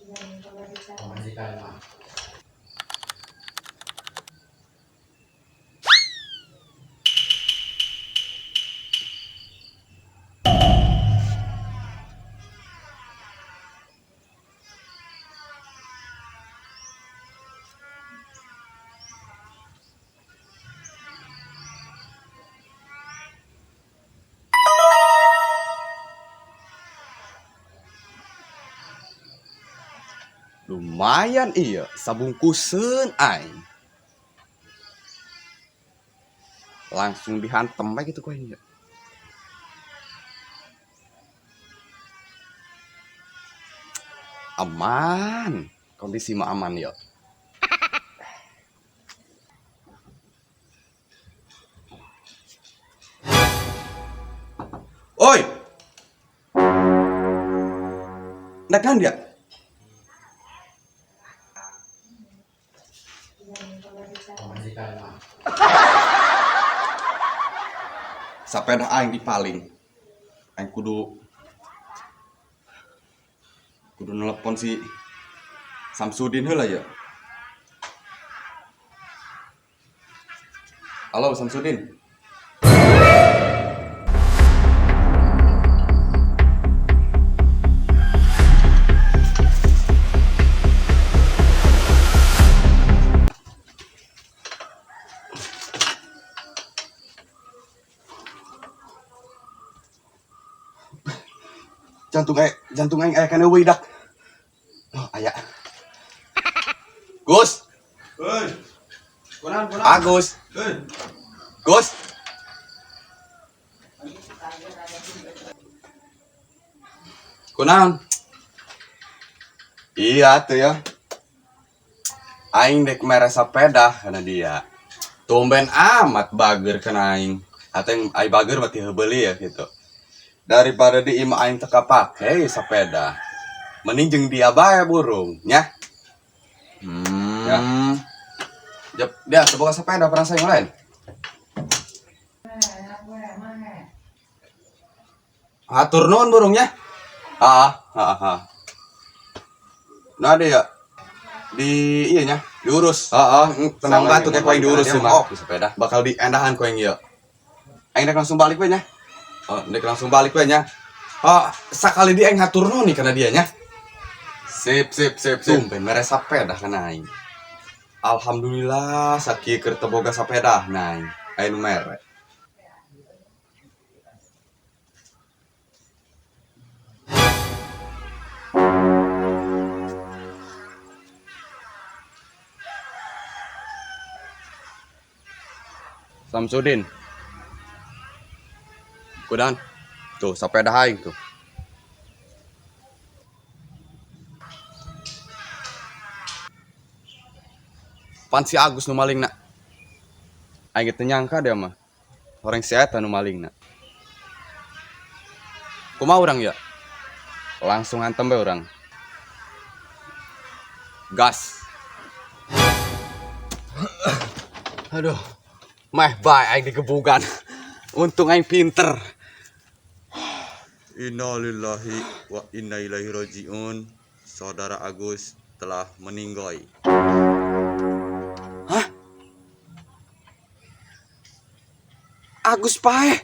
Pamajikan mah. Lumayan iya, sabungkuseun aing. Langsung dihantem bae gitu ku aing ya. Aman, kondisi mah aman ya. Oi. Nek kan dia? Pamajikan mah. Sapeda aing dipaling. Aing kudu kudu nelpon si Samsudin heula ya. Halo, Samsudin. Jantung aing aya kana eueuy dak. Oh, aya. Gus. Hei. Kunaon, kunaon? Agus. Hei. Gus. Kunaon? Iya tuh ya. Aing dek mere sepeda kana dia. Tumben amat bager kana aing. Atau yang aing bager berarti hebeuli ya gitu. Daripada di imah aing teu kapake sepeda. Mending jeung dia bae burung nya. Ya. Jep, dia teu boga sepeda pernah saya lain. Hatur nuhun burungnya. Ah, ah, ah. Nah dia di iya nya Diurus. Heeh, tenang Tenang batu kayak ku aing diurus dia mah. mah. Oh, di sepeda. Bakal diendahan ku aing ieu. Aing rek langsung balik we nya. Oh, rek langsung balik we nya. Oh, sakali dia aing hatur nuhun nih kana dia nya. Sip, sip, sip, sip. Tumben mere sepeda kana aing. Alhamdulillah sakieu keur teu boga sepeda nah aing. Aya nu mere. Samsudin. Kudan. Tuh, sepeda aing tuh. Pan si Agus nu malingna. Aing teu nyangka dia mah. Orang si eta nu malingna. Kumaha urang ya? Langsung hantem bae urang. Gas. Aduh. Meh bae aing digebugan. Untung aing pinter. Innalillahi wa inna ilaihi rajiun. Saudara Agus telah meninggoy. Hah? Agus paeh.